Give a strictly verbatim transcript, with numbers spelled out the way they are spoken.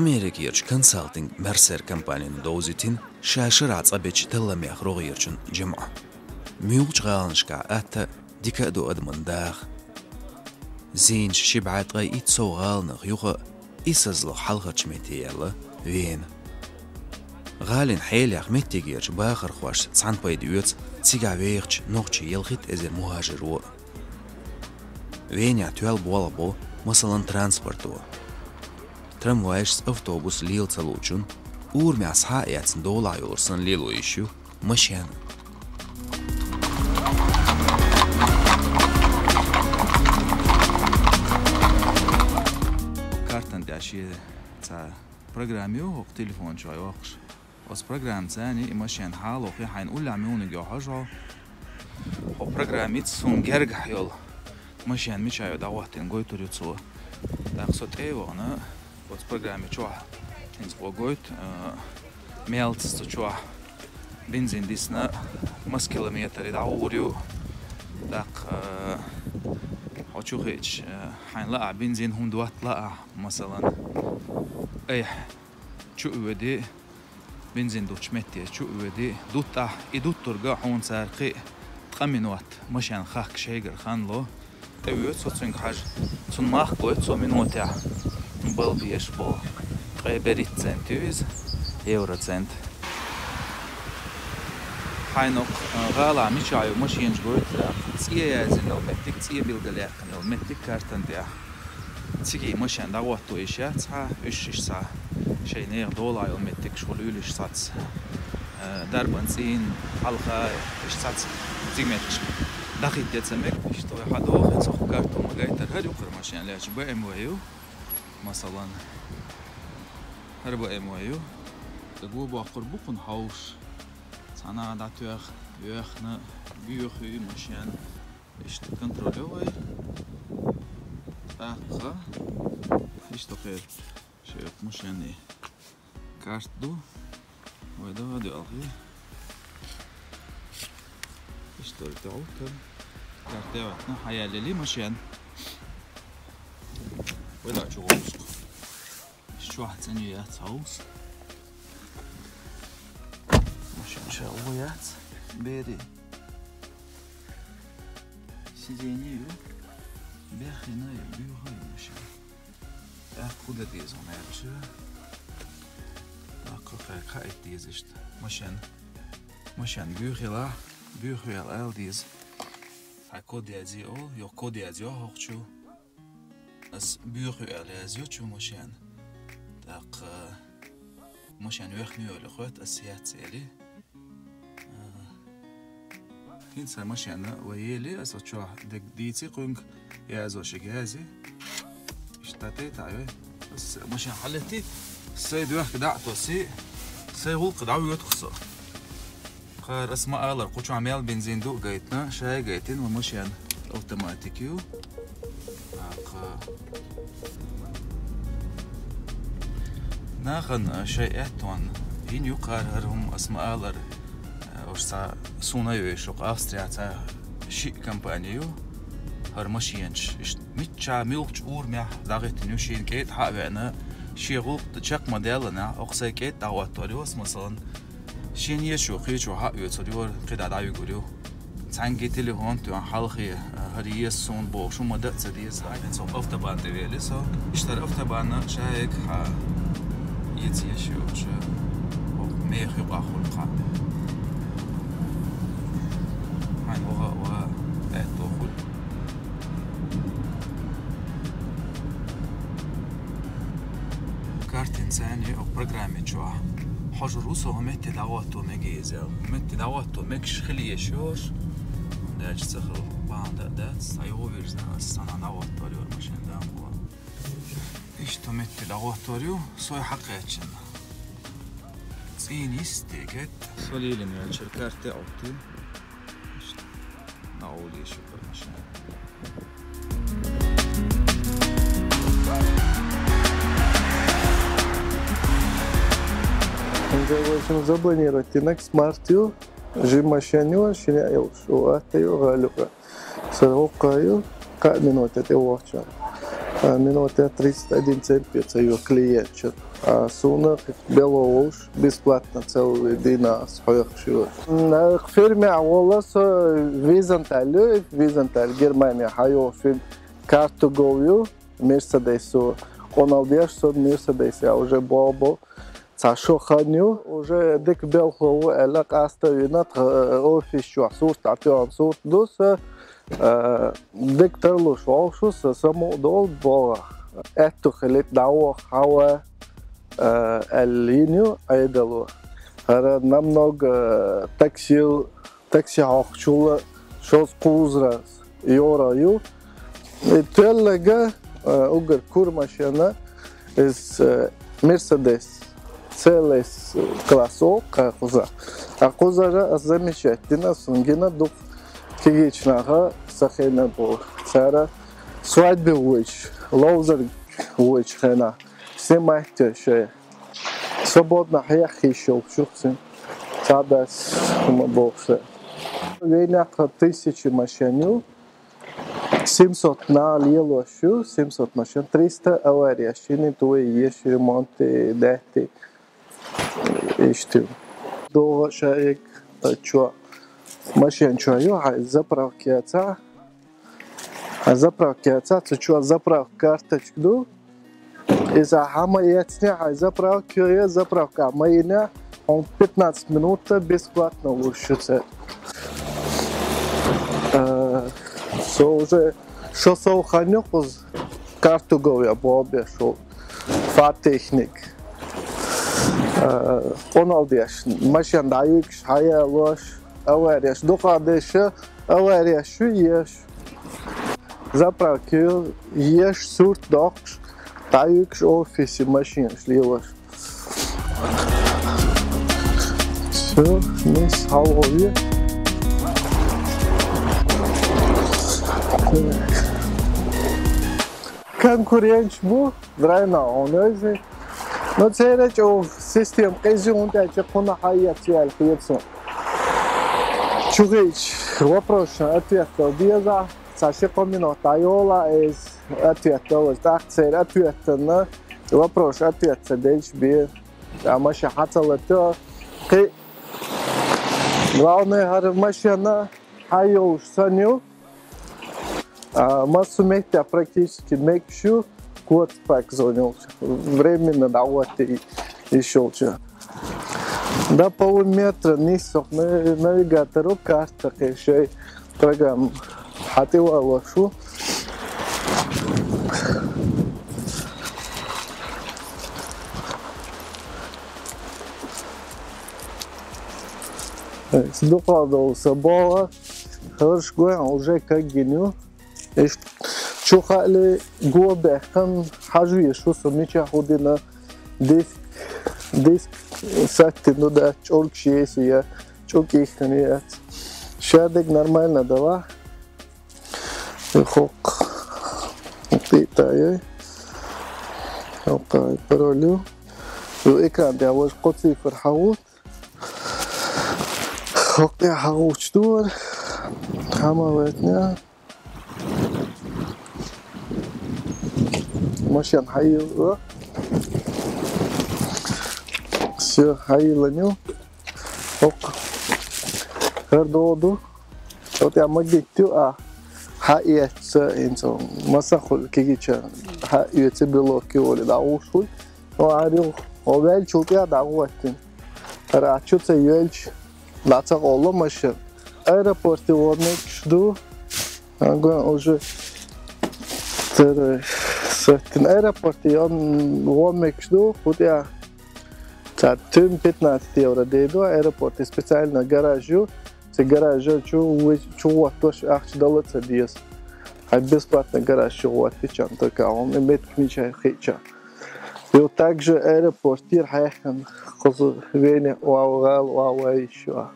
Америкерчу консалтинг Mercer компанина довзийтина ша шарахь цӀа бечу талламех рогӀерачун жамӀа. Муьлххачу гӀаланашкахь атта дика а ду адаман даха. Зийначу ши бӀе ткъе итт сов гӀаланах юха а исазло хьалхарчу метте яьлла Вена. ГӀалин хьелех меттигерчу бахархошца цхьаьна пайда оьцу цигахь вехачу нохчийн ялхитта эзар мухӀажаро а. Венехь тоьлла болх бо, масалан, транспорто. Трамвайшца автобус лела ца луучун, урамехь схьа а эцна долахь йолуш санна лело йиш ю машен. Картан тӀехь шен цхьа программа ю, хӀокху телефон чохь йоккхуш. Оцу программаца и машен хьалохе хьайна уллехь муьлниг йо хьожа хьо. Хьо программица суна гергахь йолу машен мичахь йо дӀахӀоттийна гойтур ю цо. ТӀаккха со тӀе а вахана, оцу программи чохь хӀинца хьо гойту, а, мелца цу чохь бензин дисна, маса километр и дӀагӀур ю. ТӀаккха, а, хьо чу хиъча, а, хьайна лаахь бензин хӀума дотта лаахь, масалан, айхьа чу оьди, бензин дуттучу метте чу оьди, дутта ахь, и дуттург хьуна цара кхин а ткъа минот машен хахка шайгара хан ло. ТӀеоьцу со цуьнга хьажа. Цунна мах гойту цо минотехь балла безаш болу ткъе берхӀитта цент ю иза, евроцент. Хьайна окху, а, гӀалахь мичахь ю машенаш гойту, цӀе яздина йолу меттиг, цӀе билгалъяьккхина йолу меттиг картан тӀехь. Цига машен дӀахӀотто йиш яц хьан, уьш иштта цхьа шайн нехан долахь йолу меттигаш хуьлийла иштта цхьацца, э, дарбан цӀийнан хьалха иштта цхьацца цига меттигаш дӀахӀитта ца мега. Иштта вай хьадоху, цхьа карто ма гайтара, хӀара юккъера машен лаьтташ Б М В ю, масалан. ХӀара Б М В ю. Ца го боккхур бу кхунна хьовсуш. Цхьана дӀатоьхна, йоьхна, боьхуьйту машен. Иштта контроль ю вай. ТӀаккха. Иштта кхерта. Шен машенан карта ду. Вай да, вай да, алхи. Иштта вай тӀе гӀовттар. Карта ваьхна, хьаяллали машен. Вай да, чу гӀовтту. Чохь цӀена яц хьовса. Машен ша ву яц. Бери. Сиденье ю. Беххина ю, буьйха ю машен. ТӀаккха хӀун дан деза хьуна аьлча? ТӀаккха кхайкха хӀита деза иштта. Машен. Машен буьйхилахь, буьйхвел ала деза. Хьайн код язъе олу, йо код язйо хӀокху чу. Ас буьйху аьлла язйо чу машен. ТӀаккха машен вехна йолу хоьтту ас яц эли. А, хӀинца машен вай ели, ас оцу чохь дерг дийци кхуьнга, язо шига язи. Иштта тӀе таӀа вай. Ас машен хьалетти, сай доьхка дӀа а тоси, сай гӀуллакх дӀавоьду со. Кхара ас ма-аллара, кху чохь мел бензин ду а гайтина, шай а гайтина, ван машен автоматик ю. ТӀаккха нахана шайн аьттон йина ю кхара хӀара хӀума, ас ма-аллара, уьш цхьа суна а йойшу, Австрияца шиъ компани ю, хӀара машенаш. Иштта мичча муьлххачу урамехь дӀахӀиттина ю, шена кӀеда хьа а веана, шен гӀуллакх чекх ма-даьллинехь, окху сайн кӀеда дӀахӀоттор ю ас, масалан, шен ешо кхечо хьа а оьцур ю, кхидӀа дӀавигур ю. Цхьаьнгге телефон тоьхна хьалхе, хӀара еза суна бохуш, хӀума дан а ца деза. ХӀинца автобан тӀе вели со. Иштта автобанна шайга хьа ецийша йолуш, меха юкъахь хуьлу кхаъ. Хьайна ваха а ва аьтто хуьлу. Картин царна ю программи чохь. Хьожур ву со метте дӀагӀотто мега иза. Метте дӀагӀотто мегаш хила еш йош. Дальше ца хила бахьана дац. Сан юха вирзина ас, сан дӀагӀоттор ю машен дам хӀума. Иштта метте дӀагӀоттор ю, сой хьакхаьчна. ЦӀийна йисте гет. Со лелина велчара карте Ӏотту. Иштта. На улище, короче. Заблокировать Next Smart ю, жим машен ю, шине а йолуш, у атта ю, гӀалюка. Сара воккха ю, кхаа минута тӀе вохча. А, минута тридцать один цент пеца ю клиент чу. А суна белхьа волуш, бесплатно целый дийнахь ас хьоьхуш ю. М, фирма волу со Византаль ю, Византаль Германия хьайо фирма, карту гов ю, Мерседесу къонал деш со Мерседес, я уже бобо. Цхьа шо хан ю, уже дика белхьа ву аьлла, къаста вина тха офис чохь сурт дӀатоьхна сурт ду сан, э, дика тарлуш вовшу сан самукъа долу богӀах. Аьтту хилийта дӀавоха хьава, э, аьлла йина ю Ӏедало. ХӀара намного, э, такси, такси хьокхучул шозза кхузара йора ю. И тоьллага, э, уггар кура машина, иза, э, Мерседес, С Л С класс олу кхуза. А кхузара ас замечать дина, сун гина дукха кегийчу наха сан хенахь бу. Цара свадьбе воьдуш, ловзарг воьдуш хенахь, снимать шайн. Свободно хьеха йиш йолчух цуьнан. Цхьа дас хӀума бохуш. Вайнахь тхан тысяча машина ю. Семьсот наха лелош ю, семьсот машина, триста авария, шинна тӀе еш, ремонт, датти. Иштта. ДогӀа шайик, чо. Машина чо ю, хьайн заправка яцахь. Хьайн заправка яцахь, цу чо заправка карточка ду. Иза хьан ма эцне, хьайн заправка ю, я заправка ма йина, хьуна пятнадцать минут бесплатно луш ю цара. Э, со уже шо сов хан ю кхуза карту гов я бобеш ву Фахтехник. Э, къонал деш, машина дӀаюьгуш, хьаялош, авареш дукха деш, авареш ю еш. Заправка ю, еш сурт доккхуш, дӀаюьгуш офисе машинаш лелош. Всё, мисс Халови. Конкуренташ бу, драйна он вези. Но церан чӀогӀа система къиза ю, хӀунда аьлча кхунна хьаэца яьлла хета суна. Чу хиъча, вопросашна ответ дала деза. Цхьа ши-кхо минот дӀайола, иза ответ дала, тӀаккха церан ответана вопрос ответ ца делча бен. А машина хьан ца латто? Кхин, главное, хӀара машина хьан йолуш санна ю. А, массо метте практически мегаш ю, коца пак зонилча. Временно дӀагӀотта йиш йолча. До полуметра нисса на-, навигатору карта кхин шайн программа хьатӀевалош ву. Дукха долу сан богӀа, хӀорш гойн уже каггина ю. Иштта чу хаале го баьккхина хьажа везаш ву со, мичахь хӀу дина, диск, диск саттина ду дац, чӀург шеси я, чӀу кӀихкана яц. Шадерг нормально дала. ХӀокху. ХӀокху тӀе а яй. ХӀокху пароль ю. Ю экран тӀехь важа кхо цифр хьан ву. ХӀокху тӀехь хьан ву чу дора. Хьан ма вайтина. Машен хьайилла. Всё, хьайиллина ю. ХӀокху. ХӀара догӀу ду. ХӀокху тӀехь магнит ю, а, хьан эцна, хӀинца, маса хуьлу кегийча, хьан эцна белок ю олий, дӀагӀуш хуьлу. Ну, а, рил, хьо ваьллачул тӀехь дӀагӀоттина. ХӀара а чу ца йоьлча, дӀа ца къолло машина. Аэропорте вон мегаш ду. Ага, уже второй саттина. Аэропорте вон, вон мегаш ду, хӀу тӀехь. Цхьа туьма пятнадцать евро дийр ду, аэропорте специально гараж ю. Цу гаража чу вуй-, чу гӀоттош ахча дала ца деза. Хьайн бесплатно гараж чу гӀоттича, только хьуна меттиг мичахь хиъча. И вот также аэропорт тӀера хьаьхкина, кхуза Вене ван гӀала ван вайша.